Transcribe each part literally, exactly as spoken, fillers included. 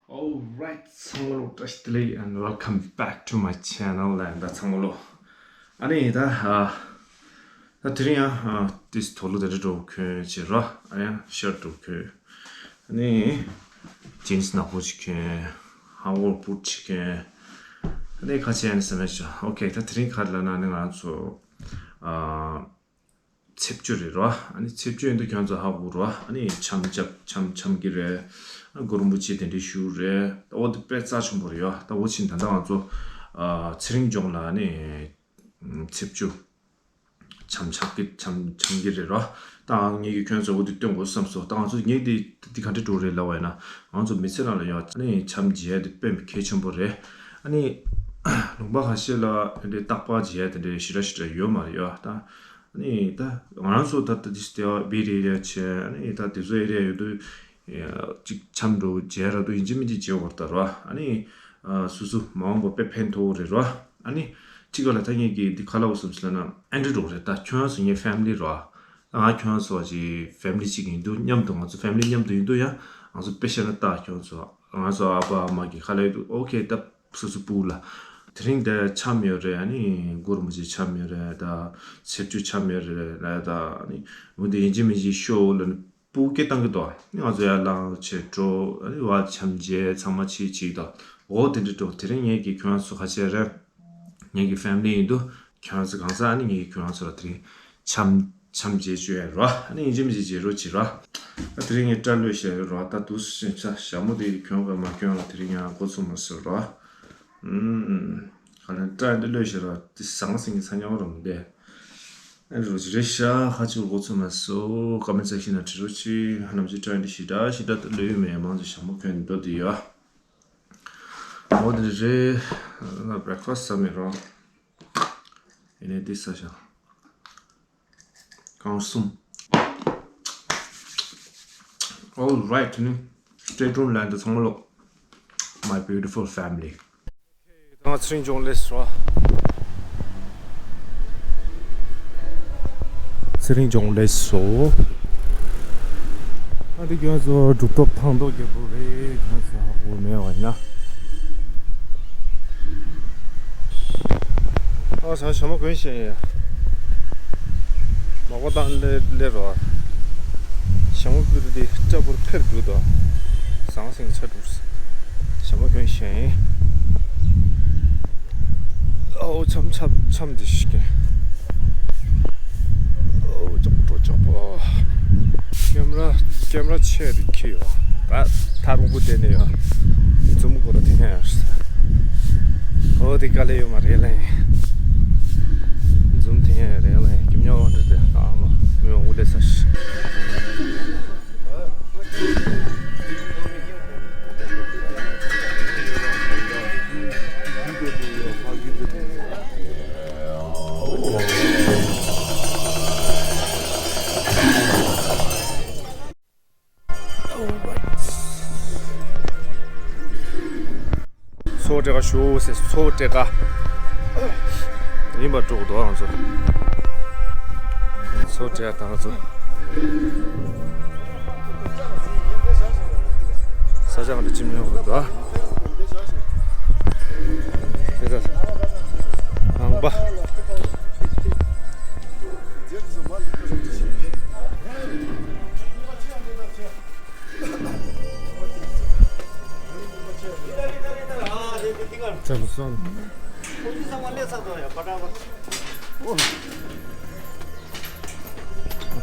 Alright, ཚང་མ་ལོ་བཀྲ་ཤིས་བདེ་ལེགས། And welcome back to my channel. ཨ་ནི་ད་ཚང་མ་ལོ། ཨ་ནི་ད་ཨ་ད་དེ་རིང་ཡང་ཨ་ཏིས་དོ་ལོ་དེ་འདྲ་འགྲོ་གོན་བྱེད་རོ། ཨ་ནི་ཤར་འགྲོ་གོན། ཨ་ནི་ཇིན་སི་ནག་པོ་ཅིག་གོན། ཧ་ཝར་བུ་ཊི་ཅིག་གོན། ཨ་ནི་ཁ་ཆེ་ཨ་ནི་ས་མེད་ཅོ། ཨོ་ཁེ། ད་དེ་རིང་ག་རེ་ལབ་ན། ཨ་ནི་ང་ཚོ་ཨ། ཚེས་བཅུ་རེད་རོ། ཨ་ནི་ཚེས་བཅུ་ཡིན་དུས་ཁྱོད་ཚོ་ཧ་གོ་རོ། ཨ་ནི་འཆམ་འཆམ་འཆམ་འཆམ་གྱི་རེད། ཨ་གུ་རུ་རིན་པོ་ཆེ་གདན་འདྲེན་ཞུ་རེད། ཨོ་དེ་དཔེ་རྩ་ཆེན་པོ་རེད་ཡོ། ད་འོ་ཕྱིན་ད་ལྟ་ང་ཚོ་ཨ་ཚེ་རིང་ལྗོངས་ལ་ཨ་ནི་ཚེས་བཅུ་འཆམ་འཆམ་གྱི་འཆམ་འཆམ་གྱི་རེད་རོ། ད་ངས་ཀྱིས་ཁྱོད་ཚོ་འོ་དེ་སྟོན་དགོས་བསམ་སོང་། ད་ང་ཚོ་ངས་འདི་འདི་ག་འདྲ་འགྲོ་རེད་ལབ་པ་ཡིན་ན། ང་ཚོ་མི་ཚེ་ནང་ལ་ཡོ་ཨ་ནི་འཆམ་བྱེད་ཡ་དེ་དཔེ་གལ་ཆེན་པོ་རེད། ཨ་ནི་ལུང་པ་ཁ་ཤས་ལ་དེ་འདྲའི་རྟག་པར་བྱེད་ཡ་དེ་འདྲའི་ཞེ་དྲག་ཞེ་དྲག་ཡོད་མ་རེད་ཡོ། ད། ཨ་ནི་ད་ང་རང་ཚོ་ད་ལྟ་དེ་སྟེ་བ་བེ་རི་ཨེ་རི་ཡ་བྱས། ཨ་ནི་ད་དེ་ཚོ་ཨེ་རི་ཡ་ཡོད་དུས་ཅིག་འཆམ་འགྲོ་བྱས་ར་དུ་ཡིན་གཅིག་མིན་གཅིག་བྱེད་དགོས་རེད་ད་རོ། ཨ་ནི་སོ་སོ་མ་འོངས་པ་དཔེ་ཕན་ཐོགས་རེད་རོ། ཨ་ནི་གཅིག་ག་ལ་ད་ངས་ཀྱིས་འདི་ག་ལབ་བསམ་སོང་ལབ་ན། ཨེ་འདྲ་འགྲོ་རེད། ད་ཁྱོད་རང་ཚོ་ངའི་ཕེ་མི་ལི་རོ། ད་ང་ཁྱོད་རང་ཚོ་ཅིག་ཕེ་མི་ལི་གཅིག་ཡིན་དུས། མཉམ་དུ་ང་ཚོ་ཕེ་མི་ལི་མཉམ་དུ་ཡིན་དུས་ཡང་ང་ཚོ་དཔེ་བཤད་ན་ད་ཁྱོད་རང་ཚོ་ང་ཚོ་ཨ་ཕ་ཨ་མ་གི་ཁ་ལ་ཡོད་དུས་ཨོ་ཁེ། ད་སོ་སོ་སྤུ་ལ་དེ་རིང་འདི་འཆམ་ཡོད་རེད། ཨ་ནི་གུ་རུ་རིན་པོ་ཆེ་འཆམ་ཡོད་རེད། ད་ཚེས་བཅུ་འཆམ་ཡོད་རེད་ལ། ད་ཨ་ནི་འོ་དེ་ཡིན་གཅིག་མིན་གཅིག་ཤོག་ལ་ནི་སྤུ་སྐད་བཏང་གི་འདུག་ཨ་ནི་ང་ཚོ་ཡར་ལངས་བྱས་འགྲོ། ཨ་ནི་བ་འཆམ་བྱས་ཚང་མ་བྱེད་བྱེད་འདུག་འོ་དེ་འདྲ་འགྲོ། དེ་རིང་ངས་ཀྱིས་ཁྱོད་རང་ཚོ་ཁ་ཆེ་རེད། ངས་ཀྱིས་ཕེ་མི་ལི་ཡིན་དུས་ཁྱོད་རང་ཚོ་གང་ཟག་ཨ་ནི་ངས་ཀྱིས་ཁྱོད་རང་ཚོ་ལ་དེ་རིང་འཆམ་འཆམ་བྱེད་བཅུག་ཡ་རོ། ཨ་ནི་ཡིན་གཅིག་མིན་གཅིག་བྱེད་རོགས་བྱེད་རོ། ཨ་དེ་རིང་ངས་སྐྲ་གློད་བཞག་ཡོད་རོ། ད་དུས་སུ་ཕྱིན་ཆ་ཞྭ་མོ་དེ་གྱོན་དགོས་མ་གྱོན་ལ་དེ་རིང་ཡང་འགོ་ཚུགས་མ་སོང་རོ། ཨུམ། ག་ལེན་སྐྲ་འདི་གློད་བཞག་རོ། དེ་ཟང་ཟིང་གི་ཚ་ཉོ་རོ་མི་འདས། ཨ་རོ་ཅི་རེད་ཤག་ཁ་ཅིག་འགོ་ཚུགས་མ་སོང་། ཀོ་མེན་སེག་ཤན་ན་བྲིས་རོགས་གྱིས། ཧ་ནམ་ཅིག་སྐྲ་འདི་ཞེ་དྲག་ཞེ་དྲག་ད་གློད་ཡོད་མེད། མང་ཆེ་ཞྭ་མོ་གྱོན་འགྲོ་དེ་ཡོད། འོ་དེ་རེད། ང་བྷེ་རེག་ཕ་སི་ཟ་མེད་རོ། ཡིན་ནའི་འདི་ཟ་ཤག་རྐང་གསུམ། Alright, ནི་སི་ཊེ་ཊུན་ལན་དུ་ཚང་མ་ལོ། My beautiful family. ང་ཚེ་རིང་ལྗོངས་སླེབས་སོང་། ཚེ་རིང་ལྗོངས་སླེབས་སོང་། ཨ་དེ་ཁྱོད་ཚོ་གྲུབ་ཐོབ་ཐང་ཐོག་རྒྱལ་པོ་རེད། ཁྱོད་ཚོ་ཧ་གོ་མེད་པ་ཡིན་ན། ཨ་ཟ་ཞྭ་མོ་གོན་བཞིན་ཡིན། མག་པ་བཏང་སླེབས་སླེབས་རོགས། ཞྭ་མོ་ཕུད་དེ་སྐྲ་ཕུར་འཕེར་འགྲོ་དོ། ཟང་ཟིང་ཆ་འགྲོ། ཞྭ་མོ་གོན་བཞིན་ཡིན། ཨོ་འཆམ་འཆམ་འཆམ་འདི་ཞིག་གི། ཨོ་ཅོག་པོ་ཅོག་པོ། ཀེམ་ར་ཀེམ་ར་ཆེ་རིགས་ཁྱི་ཡོད། ད་ཐག་རིང་པོ་བསྡད་ནས་ཡོད། འཛུམ་སྐོར་ཐེངས་ཡང་ཡོད། ཨོ་དེ་དཀའ་ལས་ཡོད་མ་རེད་ལེ། འཛུམ་ཐེངས་ཡང་རེད་ལེ། ཀེམ་ཉོ་བ་འདྲ་དེ་ཨ་མ་མི་འོང་དེ་ས་ཤི། མཚོ་སྤྲེལ་ཁ་ཞུ་ཟེར། མཚོ་སྤྲེལ་ཁ་ཡིན་པ་འགྲོ་གི་འདུག་ང་ཚོ། མཚོ་སྤྲེལ་ཁ་དང་ང་ཚོ་ས་ཆ་གང་དུ་ཅི་མི་ཡོང་གི་འདུག་དེ་ཚོ་ངང་པ།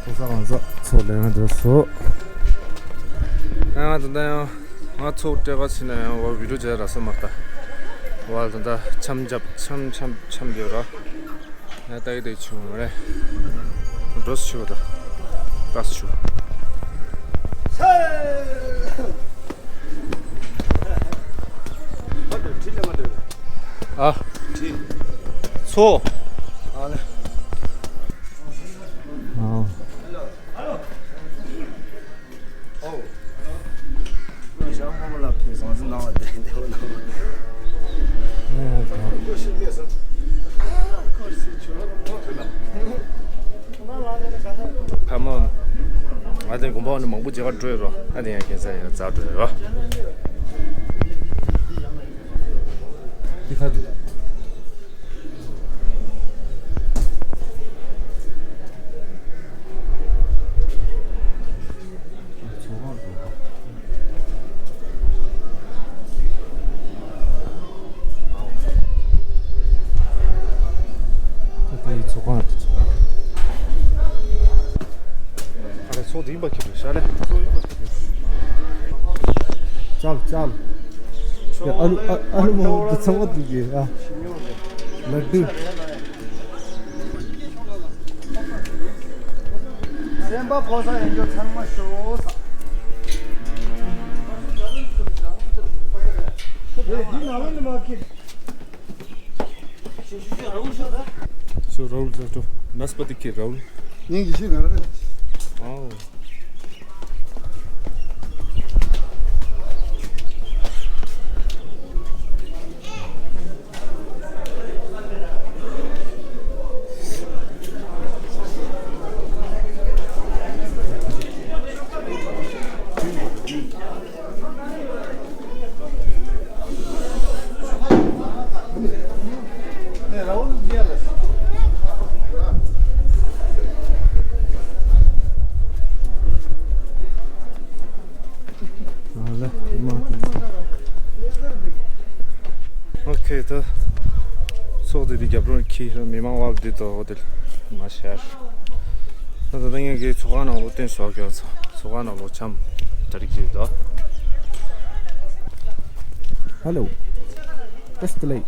ཁོ་ཚོ་ང་ཚོ་ཚོ་ལས་ང་འདོད་སོ། ང་ད་ལྟ་ཡང་ང་ཚོ་སྤྲད་པ་ཕྱིན་ན་ཡང་བ་བི་ཌིའོ་བྱས་ར་ས་མ་ལྟ། བ་ད་ལྟ་འཆམ་རྒྱབ་འཆམ་འཆམ་འཆམ་ཡོད་ར། ང་ལྟ་གི་དེ་ཆུ་མ་རེད། འགྲོ་སུ་ཆུ་བ་ད། ལྟ་སུ་ཆུ། ཨ། ཚོ། ཨ། ཕ་མ། ང་དེ་དགོན་པ་ནས་མང་པོ་མཇལ་ཁ་འགྲོ་ཡོད་རོ། ཨ་དེ་ཡང་ཁྱེད་ས་ཡང་རྩ་འགྲོ་ཡོད་རོ། ཁ་དུ། ད་ལྟའི་ཚོགས་ཁང་དུ། ཨ་རེ་ཚོགས་འདི་ཡིན་པ་ཁྱེད་ཀྱི་ཤ་ལེ། ཙམ་ཙམ། ཨ་ལུ་ཨ་ཨ་ལུ་མོ་འདི་ཚང་མ་འདུག་གི་ཨ། ལ་དུ། སེམས་པ་ཕོ་ས་ཡན་ཇོ་ཚང་མ་ཤོག་ས། ཨེ་འདི་ནང་ལ་ནི་མ་ཁྱེད། ཚུ་རའུལ་ཟེར་ཏོ། ནས་པ་ཏི་ཁི་རའུལ། ངས་ཡི་ཤེས་ང་ར། ཨའོ། ཨོ་ཁེ། ད་ཚོགས་འདུ་འདི་རྒྱབ་ལོགས་ཁྱི་མི་མང་བབ་འདི་དོ་ཧོ་ཏེལ་མ་ཤར། ད་ད་ལྟ་ངས་ཀྱི་ཚོགས་ཁང་ནང་ལོགས་བསྟན་སོགས་ཀྱང་ཚོགས་ཁང་ནང་ལོགས་འཆམ་གྲ་སྒྲིག་བྱེད་དོ། Hello. Best delay.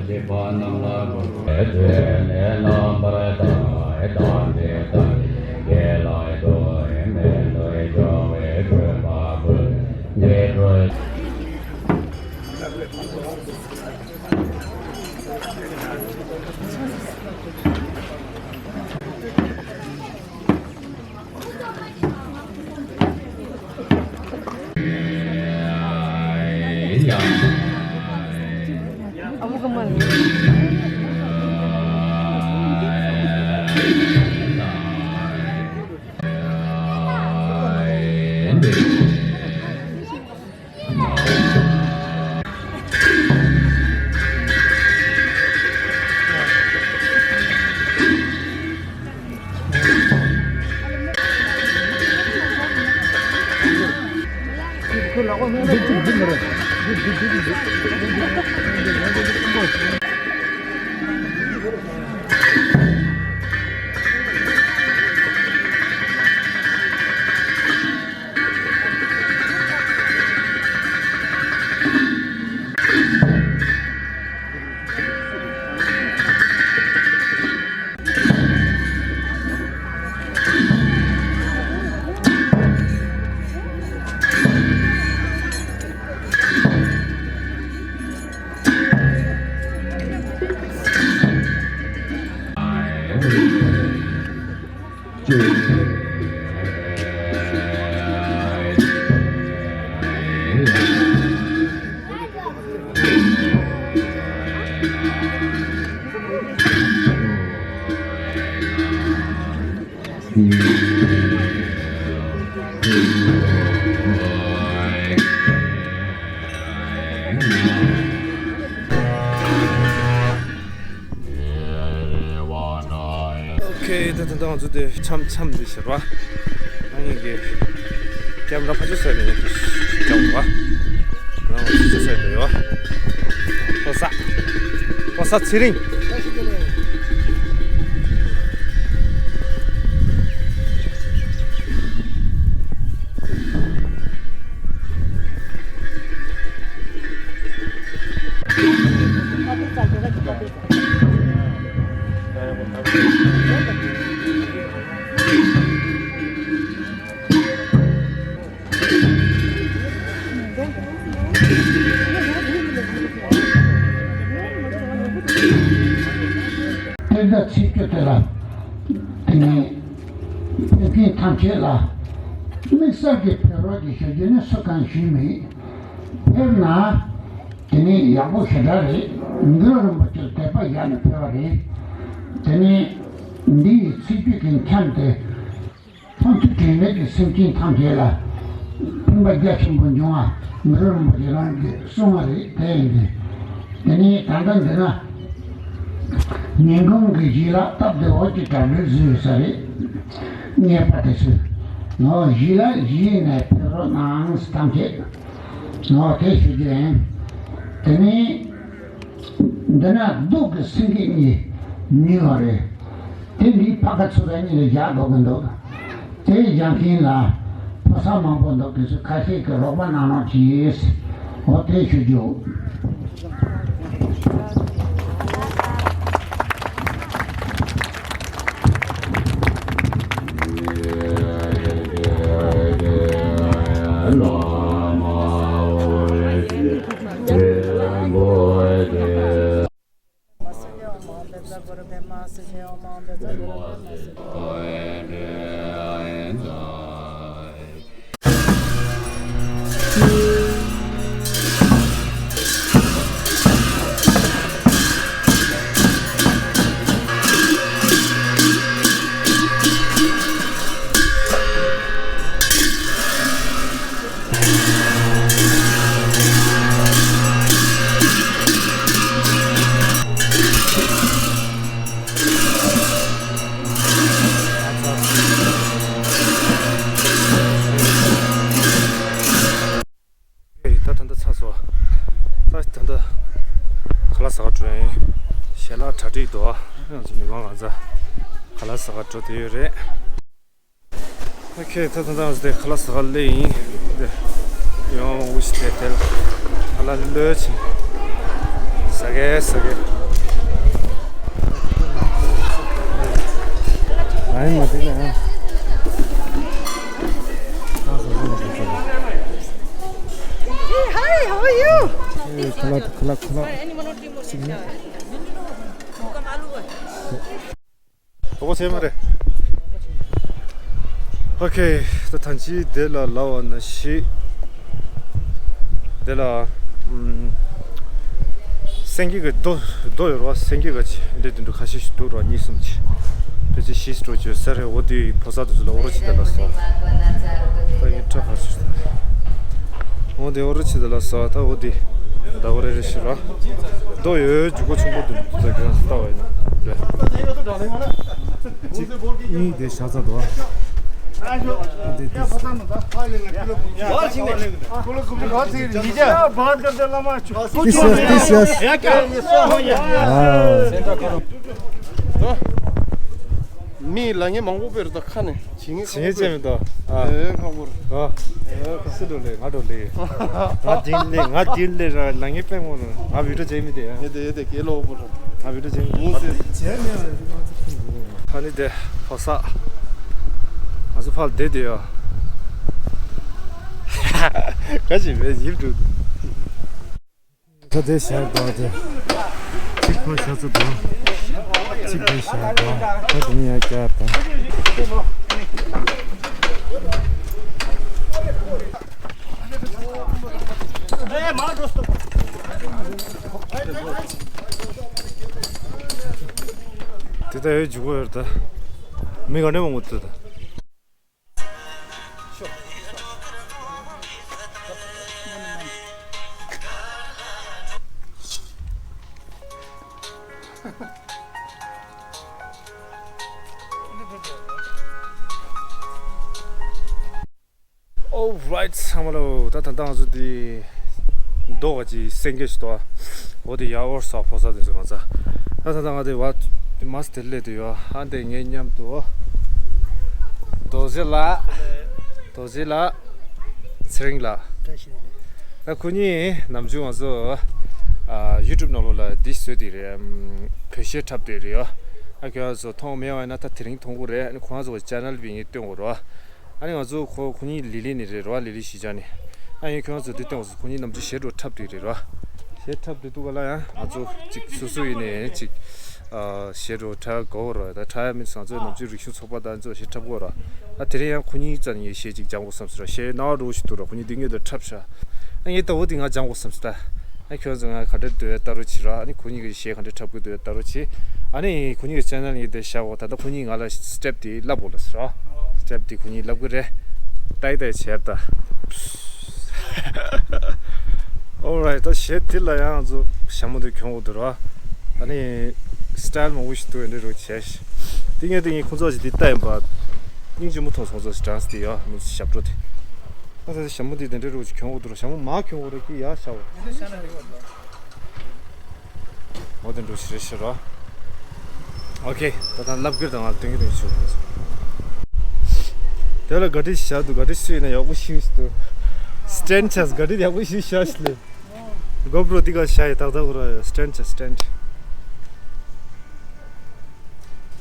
ཞེས་པ་རྣམས་ལ་གོ། ལས་ནས་རྣམ་པར་དག་དང་དེ་དག་དགེ་ལ་ལྟོས་མེད་དུ་སྦྱོར་བའི་དགོས་པ་ཀུན་འདི་འགྲོ། ཨོ་ཁེ། ད་ད་ང་ཚོ་དེ་འཆམ་འཆམ་འདི་ཟེར་བ། ང་ཡིན་གི་ཀེམ་ར་ཕ་ཆུ་སོད་ནས་ཀྱི་ཀེམ་བ། ང་ཕ་ཆུ་སོད་དེ་ཡོད། ཕོ་ས། ཕོ་ས་ཚེ་རིང་། སྟོན་ཟླ་ཚེས་བཅུ་དེ་ལ་དེ་ནས་ཕེབས་མཁན་ཐམས་ཅད་ལ་དམིགས་བསལ་གྱི་ཕེབས་རོགས་ཀྱི་ཞུ་རྒྱུ་ནི་སུ་གང་ཞུས་མེད། ཕེབས་ན་དེ་ནི་ཡག་པོ་ཞེ་དྲག་རེད། གུ་རུ་རིན་པོ་ཆེར་དད་པ་བཞག་ནས་ཕེབས་པ་རེད། དེ་ནི་འདི་ཡི་ཚེས་བཅུ་གི་འཆམ་དེ་མཐོང་ཐོས་དྲན་མེད་ཀྱི་སེམས་ཅན་ཐམས་ཅད་ལ་ཕན་པ་རྒྱ་ཆེན་པོ་འབྱུང་བ་གུ་རུ་རིན་པོ་ཆེ་རང་གིས་གསུངས་པ་རེད། དེ་ཡིན་དུས་དེ་ནི་ད་ལྟ་འདི་ན་ཉིན་གུང་གི་གཞས་ལ་སྟབས་བདེ་བོ་ཅིག་གྲ་སྒྲིག་བཟོས་ཡོད་ས་རེད། ངེས་པ་དེ་ཚོས་ངོ་གཞས་ལ་གཞས་ནས་ཕེབས་རོགས་གནང་ཐམས་ཅད་ངོ་དེ་ཞུ་རྒྱུ་ཡིན། དེ་ནི་འདི་ན་སྡུག་གི་སེང་གེ་གཉིས་ཉུལ་བ་རེད། དེ་འདི་ཕ་ཁ་ཚུར་ར་གཉིས་ལ་བཞག་དགོས་ཀྱི་འདུག་དེ་བཞག་མཁན་ལ་ཕོ་གསར་མང་པོ་འདུག་དེ་ཚོ་ཁ་ཤས་ཀྱིས་རོགས་པ་གནང་རོགས་གྱིས། འོ་དེ་ཞུ་རྒྱུ། ད་ད་ལྟ་ཚར་སོང་། ད་ད་ལྟ་ཁ་ལག་ཟ་ག་འགྲོ་ཡིན། ཞལ་ལག་གྲ་སྒྲིག་འདུག་ང་ཚོ་མི་མང་གང་ཚ་ཁ་ལག་ཟ་ག་འགྲོ་བསྡད་ཡོད་རེད། ཨོ་ཁེ། ད་ད་ད་ང་ཚོ་དེ་ཁ་ལག་ཟ་ག་སླེབས་ཡིན། དེ་ཡོང་འུ་ཞིག་དེ་དེ་ལ་ཁ་ལག་ལོས་ཕྱིན། ཟ་ ཟ་གེ་ཟ་གེ། ཨ་ཡེ་མ་དེ་ན། Hey, hi, how are you? ཁ་ལག་ཁ་ལག་ཁ་ལག་དོག་པ་ཟེར་མ་རེད། ཨོ་ཁེ། ད་ཐང་ཅིག་དེ་ལ་ལབ་པ་ན་ཤི། དེ་ལ་ཨམ། སེང་གེ་གི་རྡོ་རྡོ་ཡོད་རེད་བ། སེང་གེ་གི་ཅི་འདྲ་དེ་འདྲ་ཁ་ཤས་ཤིག་འདུག་ར། གཉིས་གསུམ་ཅིག་ཕལ་ཆེར་ཤི་སྤྲོ་བྱོས་ཟེར་རེད། འོ་དེ་ཕོ་གསར་དེ་ཚོ་ལ་འོ་རོ་ཅིག་དེ་ལ་སོང་། ད་ཡིན་ཁྲ་ཁ་ཤས་ཤིག་འོ་དེ་འོ་རོ་ཆེ་དེ་ལ་ཟ་ད་འོ་དེ་ཟླ་བ་རེ་རེ་ཞིག་ར། རྡོ་ཡོད་འཇུག་སྒོ་ཆུང་པོ་དེ་ཚོ་གི་ལྟ་བ་ཡིན་ན་རེད། གཅིག་གཉིས་དེ་བཞག་ཚར་འདུག་ཨ། འདི་འདི། This yes, this yes. ཨ། མི་ལ་ངས་མང་པོ་བེར་ད་ཁ་ནས། བྱེད་ངེས་བྱེད་ངེས་ཅན་མི་འདུག་ཨ། ཨེ་ཁག་པོ་རེད། ཨ། ཨེ་ཁག་སུ་འགྲོ་ལེ་ང་འགྲོ་ལེ། ང་དེ་ལེ་ང་དེ་ལེ་ར་ལ་ངས་པད་མོ་ར་ང་བི་ཌིའོ་བྱེད་མི་དེ་ཨ། ཡེ་དེ་ཡེ་དེ་གེ་ལོ་པོ་ར། ང་བི་ཌིའོ་བྱེད་མི་དེ། ཨ་ནི་དེ་ཕོ་གསར། ང་ཚོ་ཕར་བསྡད་དེ་ཡོད། ག་ཅི་བས་ཡིབ་འགྲོ། ད་དེ་བཞག་དང་དེ། གཅིག་ཁོ་བཞག་ཚུལ་དང་། གཅིག་དེ་བཞག་དང་། ད་དེ་ནས་ཡར་བསྐྱར་དང་། དེ་ད་ཡོད་འཇུག་གི་ཡོད་ད། མི་ག་འདྲ་མང་པོ་འདུག་ད། Alright ཚང་མ་ལོ། ད་ད་ལྟ་ང་ཚོ་འདི་རྡོ་ག་ཅིག་སེང་གེ་ཞིག་འདུག་འོ་དེ་ཡར་འོར་ས་ཕོ་གསར་དེ་ཚོ་ང་ཚོ། ད་ད་ལྟ་ང་དེ་བ་མ་སི་དེ་སླེབས་དུ་ཡོད། ཨ་འདི་ངའི་མཉམ་དུ་རྡོ་རྗེ་ལགས། རྡོ་རྗེ་ལགས། ཚེ་རིང་ལགས། ད་ཁོ་གཉིས་ནམ་རྒྱུན་ང་ཚོ་ཨ་ཡུ་ཊུབ་ནང་ལོགས་ལ་འདི་བཟོས་དེ་རེད། ཨམ་བོད་གཞས་འཁྲབ་དེ་རེད་ཡོད། ཨ་ཁྱོད་ཚོ་མཐོང་མེད་པ་ཡིན་ན་ད་དེ་རིང་མཐོང་གི་རེད། ཨ་ནི་ཁོ་རང་ཚོ་གི་ཅེ་ནལ་བི་ངས་སྟོན་དགོས་རེད། ཨ་ནི་ང་ཚོ་ཁོ་ཁོ་གཉིས་ལི་ལི་ནས་རེད་རོ། ལི་ལི་གཞིས་ཆགས་ནས། ཨ་ཡིན་ཁྱོད་ཚོ་འདི་སྟོན་དགོས་སོ། ཁོ་གཉིས་ནམ་རྒྱུན་གཞས་འགྲོ་འཁྲབ་དེ་རེད་རོ། གཞས་འཁྲབ་དེ་འདུག་ག་ལ་ཡང་ང་ཚོ་གཅིག་སོ་སོ་ཡིན་ནས་གཅིག་ཨ་གཞས་འགྲོ་འཁྲབ་དགོས་རོ། ད་འཁྲབ་ཡ་མིན་ང་ཚོ་ནམ་རྒྱུན་རིག་གཞུང་ཚོགས་པ་དང་ཚོ་གཞས་འཁྲབ་དགོས་རོ། ཨ་དེ་རིང་ཡང་ཁོ་གཉིས་རྩ་ནས་ངས་གཞས་གཅིག་སྦྱང་དགོས་བསམ་སོང་ར། གཞས་སྣང་བ་འགྲོ་ཞིག་འདུག་ར། ཁོ་གཉིས་འདི་སྔོན་དུ་འཁྲབ་ཤག་ཨ་ངས་ད་འོ་དེ་ང་སྦྱང་དགོས་བསམ་སོང་ད། ཨ་ཁྱོད་ཚོ་ང་ག་འདྲ་སྡོད་ཡ་ལྟ་རོགས་བྱེད་ར། ཨ་ནི་ཁོ་གཉིས་ཀྱི་གཞས་ག་འདྲ་འཁྲབ་དགོས་འདུག་ཡ་ལྟ་རོགས་བྱེད། ཨ་ནི་ཁོ་གཉིས་ཀྱི་ཅེ་ནལ་ཡིན་དེ་བཞག་འོ། ད་ལྟ་ཁོ་གཉིས་ང་ལ་སི་ཊེབ་དེ་བསླབ་དགོས་ལ་ཟེར་ར། སི་ཊེབ་དེ་ཁོ་གཉིས་བསླབ་གི་རེད། ལྟ་ཡི་ལྟ་ཡི་བྱས་ད། Alright ད་གཞས་དེ་ལ་ཡང་ང་ཚོ་ཞྭ་མོ་དེ་གྱོན་དགོས་འདུག་ར། ཨ་ནི་སི་ཊལ་མང་པོ་ཞིག་འདུག་འདྲ་རོགས་བྱས་ཤག་འདི་ངས་འདི་ངས་ཁོང་ཚོ་ཞིག་འདི་ལྟ་ཡིན་པ། སྙིང་རྗེ་མོ་མཐོང་སོང་། ཚོ་ཞིག་གྲངས་སུ་དེ་ཡོད་མི་ཞབས་བྲོ་དེ། ཨ་ད་ཞྭ་མོ་འདི་དེ་འདྲའི་རོགས་ཀྱི་གྱོན་འོ་དུ་ར། ཞྭ་མོ་མ་གྱོན་འོ་ར་ཀི་ཡ་ཤ་བ། འོ་དེ་འགྲོ་ཞི་རེ་ཞི་རོ། ཨོ་ཁེ། ད་ད་ལབ་གིར་དང་ང་དོན་གྱི་དོན་ཞུ་དགོས། དེ་ལ་ག་ཏི་ཞག་འདུག་ག་ཏི་སུ་ཡིན་ན་ཡག་པོ་ཤི་ཞིག་འདུག་སི་ཊེན་ཆས་ག་ཏི་ཡག་པོ་ཤི་ཤ་ཤི་ལེ། གོ་པྲོ་འདི་ག་ཤ་ཡི་ཏག་ཏག་ར། སི་ཊེན་ཆས་སི་ཊེན།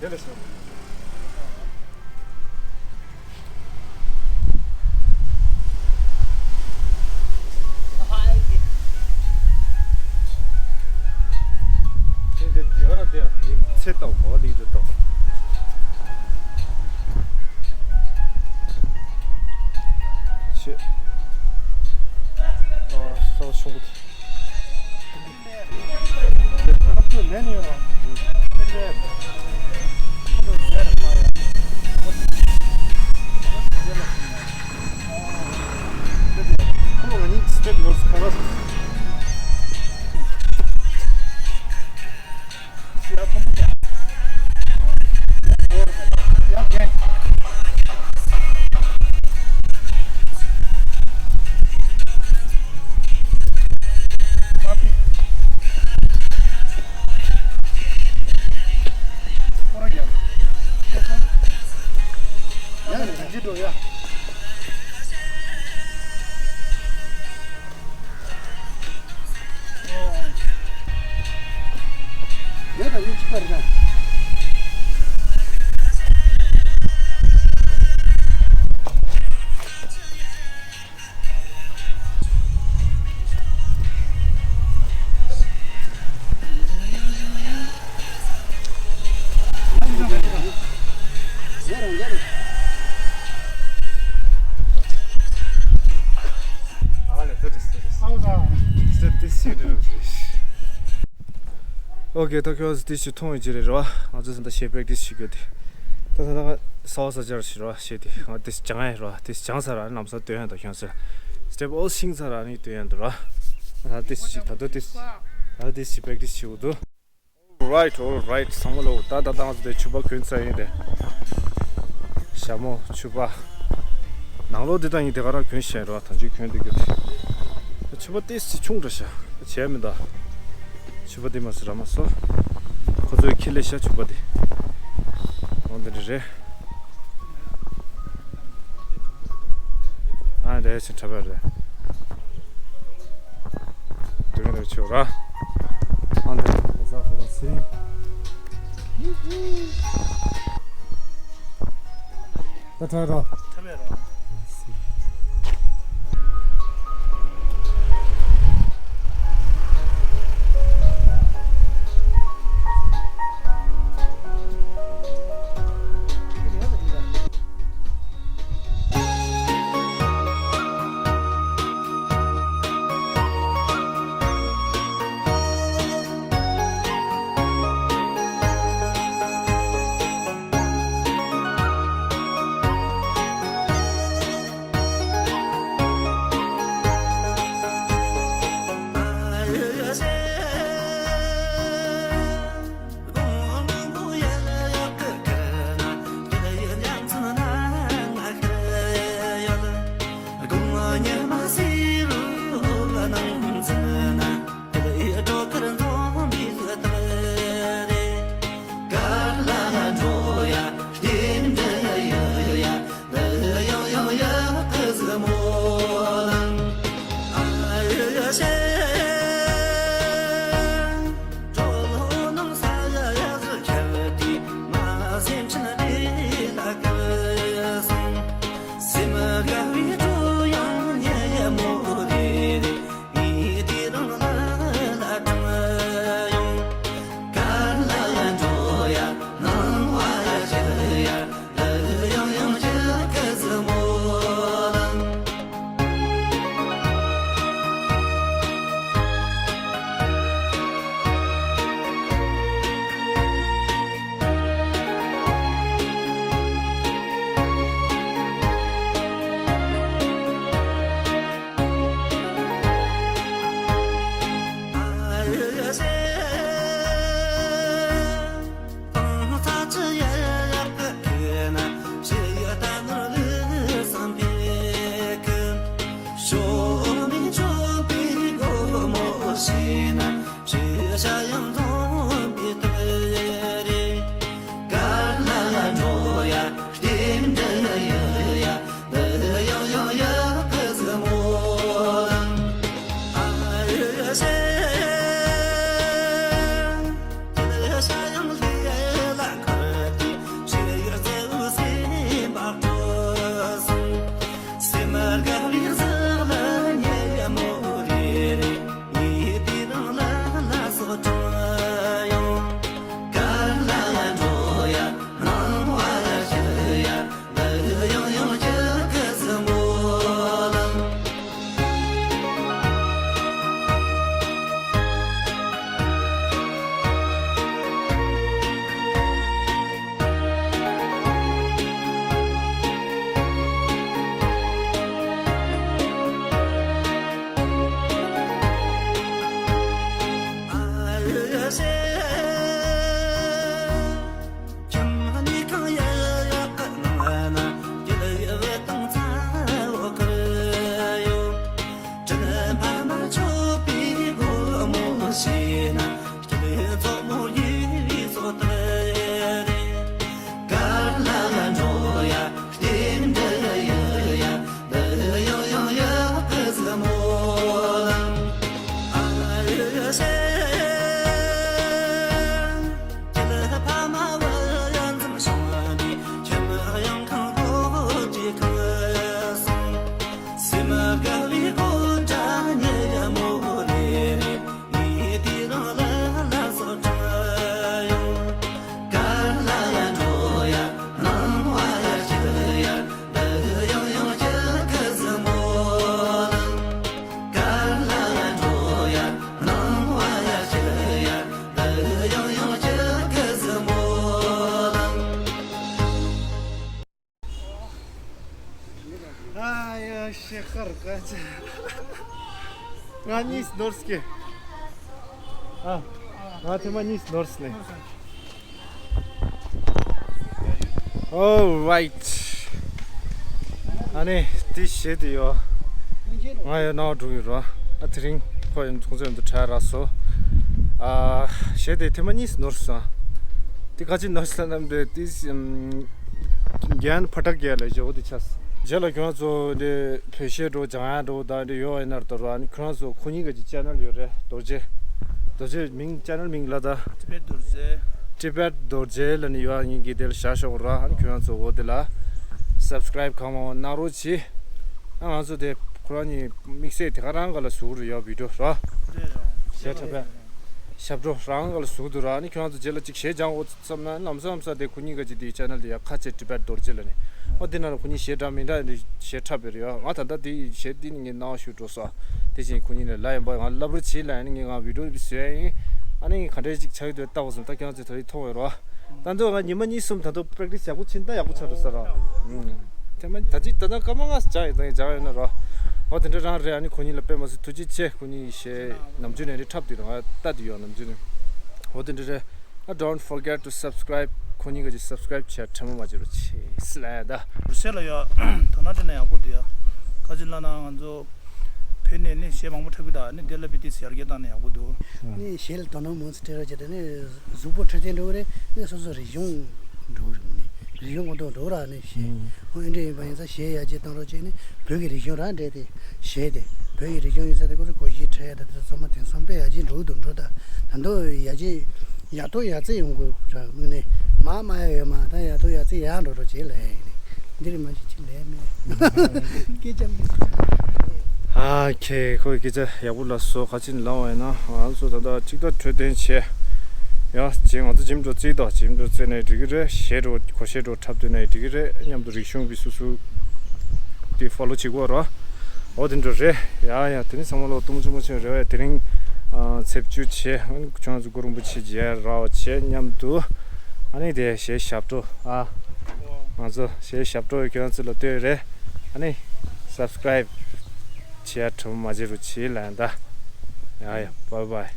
དེ་ལ་སོ། ཚེ་ལྟ་བུ་ལི་དུ་ལྟ་བུ། ཤེས། ཨ་ས་ཆུང་གུ། ཨོ་ཀེ། ད་ཁྱོད་ཚོ་དེ་ཞིག་མཐོང་ཡོད་ཀྱི་རེད་རོ། ང་ཚོ་ད་ལྟ་གཞས་པེག་ཊི་སི་བྱེད་དགོས་དེ། ད་ད་ད་ས་བ་ས་ཆར་ཞིག་རོ། གཞས་དེ་ང་དེ་སྦྱང་ཡ་རོ། དེ་སྦྱང་ས་ར་ལམ་སང་སྟོན་ཡ་ད་ཁྱོད་ཚོ་སི་ཊེབ་ཨོལ་ཤིང་ས་ར་ནི་སྟོན་ཡ་འདུག་རོ། ད་དེ་ཞིག་ད་དུ་དེ་ད་དེ་ཞིག་པེག་ཊི་སི་བྱེད་དགོས་འདུག Alright, alright. ཚང་མ་ལོ། ད་ད་ད་ང་ཚོ་དེ་ཕྱུ་པ་གོན་ཚར་ཡིན་རེད། ཞྭ་མོ་ཕྱུ་པ། ནང་ལོགས་འདི་དང་ཡིན་དེ་ག་རང་གོན་བཞིན་རོ། ད་ཅི་གོན་འདི་གོན། ཕྱུ་པ་ཏིས་ཅི་ཆུང་འདྲ་ཤ། བྱས་མི་འདའ། ཕྱུ་པ་འདི་མ་སི་ར་མ་སོ། ཁོ་ཚོའི་ཁྱི་ལས་ཤ་ཕྱུ་པ་འདི། འོ་འདི་འདྲ་རེད། ཨ་འདྲ་ཞིག་འཁྲབ་པ་རེད། དུ་རིང་རེ་ཆོག་ར། ཨ་འདི་ཁོ་ས་ཁོ་ར་སིང་། ད་ཁྲ་རོ། ཁྲ་མེད་རོ། ཡ་ཤེ་ཁར་ཀ་ཅི། ང་གཉིས་ནོར་སྐྱེ། ཨ། ང་ཐེངས་མ་གཉིས་ནོར་སནེ། Alright. ཨ་ནི་དེ་བཞེས་དེ་ཡོད། ང་ཡོད་ནའོ་འགྲོ་གི་རོ། ཨ་དེ་རིང་ཁོ་ཡང་ཚོང་ཚོད་འདུ་ཁྲལ་རག་སོ། ཨ་བཞེས་དེ་ཐེངས་མ་གཉིས་ནོར་སོང་། དེ་ག་ཅི་ནོར་སོང་ལབ་དེ་དེ་རྒྱན་ཕ་ཏག་རྒྱལ་ལ་བཞེས་འོ་དེ་ཆགས། རྗེས་ལ་ཁྱོད་ཚོ་འདི་བོད་གཞས་འགྲོ་སྦྱང་ཡག་འགྲོ་ད་འདི་ཡོད་ཡིན་ན་ར་དོ་ར་ཨ་ནི་ཁྱོད་རང་ཚོ་ཁོ་གཉིས་ཀ་གི་ཅེ་ནལ་ཡོད་རེད། རྡོ་རྗེ། རྡོ་རྗེ་མིང་ཅེ་ནལ་མིང་ལ་ད། ཊི་བེཊ་རྡོ་རྗེ། ཊི་བེཊ་རྡོ་རྗེ་ལ་ནི་ཡོད་ཡིན་གི་དེ་ལ་བཞག་ཤོག་ར། ཨ་ནི་ཁྱོད་རང་ཚོ་འོ་དེ་ལ་སབ་སི་ཀ་རའིབ་གང་མང་མང་གནང་རོགས་གྱིས། ཨ་ང་ཚོ་དེ་ཁོ་རང་གཉིས་དམིགས་བསལ་དེ་ག་རང་ག་ལ་ཟུག་རུ་ཡོད་བི་ཌིའོ་ར། གཞས་འཁྲབ་པས། ཞབས་བྲོ་རང་ག་ལ་ཟུག་འདུག་ར། ཨ་ནི་ཁྱོད་རང་ཚོ་རྗེས་ལ་ཅིག་གཞས་སྦྱང་འོ་བསམ་ན་ལམ་སང་ལམ་སང་དེ་ཁོ་གཉིས་ཀ་ཅིག་དེའི་ཅེ་ནལ་དེ་ཡ་ཁ་ཆེ་ཊི་བེཊ་རྡོ་རྗེ་ལ་ནི། ཨོ་དེ་ནང་ལ་ཁོ་གཉིས་གཞས་འདྲ་མི་འདྲ་ཡིན་དུས་གཞས་འཁྲབ་པའི་རེད་ཡ། ང་ད་ལྟ་དེ་གཞས་འདི་ནི་ངས་གནང་བ་ཞུ་འགྲོ་སོ། དེ་བཞིན་ཁོ་གཉིས་ནས་ལ་ཡིན་པ་ང་ལབ་རོགས་བྱེད་ལ་ཡིན་ངས་ང་བི་ཌིའོ་བཟོས་ཡིན། ཨ་ནི་ངས་ག་འདྲས་ཅིག་ཆགས་ཡོད་དུས་ལྟ་བ་སོང་ད་ཁྱོད་ཚོས་ད་རེས་མཐོང་བའི་རོ། ད་འདོད་ང་ཉི་མ་གཉིས་གསུམ་ད་དུང་པེ་རེག་ཊི་སི་ཡག་པོ་བྱིན་ད་ཡག་པོ་ཆགས་འགྲོ་ས་རོ། ཨུམ། དེ་མ་ད་ཅིག་ད་ལྟ་སྐར་མ་ལྔ་སྦྱངས་ཡོད་ད་ཡིན་སྦྱངས་ཡོད་ན་རོ། ཨོ་དེ་འདྲ་རང་རེད། ཨ་ནི་ཁོ་གཉིས་ལ་དཔེ་མ་སྲིད་ཐུགས་རྗེ་ཆེ། ཁོ་གཉིས་གཞས་ནམ་རྒྱུན་ནས་ནི་འཁྲབ་དུས་རང་ལྟ་དུས་ཡོད་ནམ་རྒྱུན་ནས། ཨོ་དེ་འདྲ་རེད། ཨ་don't forget to subscribe. ཁོ་གཉིས་ཀ་ཅིག་སབ་སི་ཀ་རའིབ་བྱས་ཁྲེལ་མོ་མ་བྱེད་རོགས་བྱེད་སི་ལ་ཡ་ད། རུ་སེ་ལ་ཡ་དོ་སྣང་སྤྲད་ན་ཡག་པོ་འདུག་ཡ། ཁ་ཅིག་ལ་ན་ང་ཚོ་བོད་ནས་ནི་གཞས་མང་པོ་འཁྲབ་གི་ད་ནི་དེ་ལ་བི་ཏི་སི་ཡར་རྒྱས་བཏང་ན་ཡག་པོ་འདུག་ནི་གཞས་ལ་དོ་སྣང་མང་ཙམ་སྤྲད་རོགས་བྱེད་ད་ནི་གཟུགས་པོ་འཕྲོད་བསྟེན་འགྲོ་གི་རེད། ནི་སོ་སོ་རིག་གཞུང་འགྲོ་གི་རེད། ནི་རིག་གཞུང་གོ་ཐོག་འགྲོ་ར་ནི་གཞས། ཨོ་ཨེ་འདྲ་ཡིན་པ་ཡིན་ཙང་གཞས་ཡར་རྒྱས་བཏང་རོགས་བྱེད་ནི་བོད་ཀྱི་རིག་གཞུང་ར་འདྲེས་ཏེ། གཞས་དེ་བོད་ཀྱི་རིག་གཞུང་ཡིན་ས་དེ་ཁོ་ཚོ་གོ་གཞས་འཁྲབ་ཡ་དེ་ཚོ་ཚང་མ་དེང་སང་དཔེ་ཡར་རྒྱས་འགྲོ་གི་འདུག་འགྲོ་ད། ད་དུང་ཡར་རྒྱས་ཡག་ཏོ་ཡག་རྩེ་ཡོང་དགོས་ར་དམིགས་ནས་མ་མ་ཡ་ཡོད་མ་ད་ཡག་ཏོ་ཡག་རྩེ་ཡག་འགྲོ་འགྲོ་བྱེད་ལ་ཡ་ཡིན་ནས་འདི་རེད་མ་གཞི་ཅི་ལས་མེད། སྐད་ཆ་མེད། ཨ་ཁེ་ཁོས་སྐད་ཆ་ཡག་པོ་ལ་སོ་ཁ་ཅིན་ལང་བ་ཡིན་ན་ང་ཚོ་ད་ལྟ་གཅིག་ད་འཕྲོད་བསྟེན་བྱས་ཡ་ཅིག་ང་ཚོ་ཇིམ་འགྲོ་རྩིས་དང་ཇིམ་འགྲོ་རྩིས་ནས་འགྲིག་གི་རེད། གཞས་འགྲོ་གོ་གཞས་འགྲོ་འཁྲབ་སྡོད་ནས་འགྲིག་གི་རེད། མཉམ་དུ་རིག་གཞུང་གི་སུ་སུ་དེ་ཕོ་ལོ་བྱེད་དགོས་ར། འོ་དེ་འདྲ་རེད། ཡ་ཡ་དེ་ནི་ཚང་མ་ལོ་གཏུམ་ཆུང་མ་ཆུང་རེད་བས། དེ་རིང་ཨ་ཚེས་བཅུ་བྱས་ཨ་ནི་ཁྱོད་ཚོ་གུ་རུ་རིན་པོ་ཆེ་མཇལ་ར་བ་བྱས་མཉམ་དུ་ཨ་ནི་དེ་གཞས་ཞབས་བྲོ་ཨ་ང་ཚོ་གཞས་ཞབས་བྲོ་ཁྱོད་ཚོ་ལ་ལྟོས་རེད། ཨ་ནི་སབ་སི་ཀ་རའིབ་བྱས་ཁྲོམ་མ་བརྗེད་རུ་བྱེད་ལན་ད། ཡ་ཡ་བའི་བའི།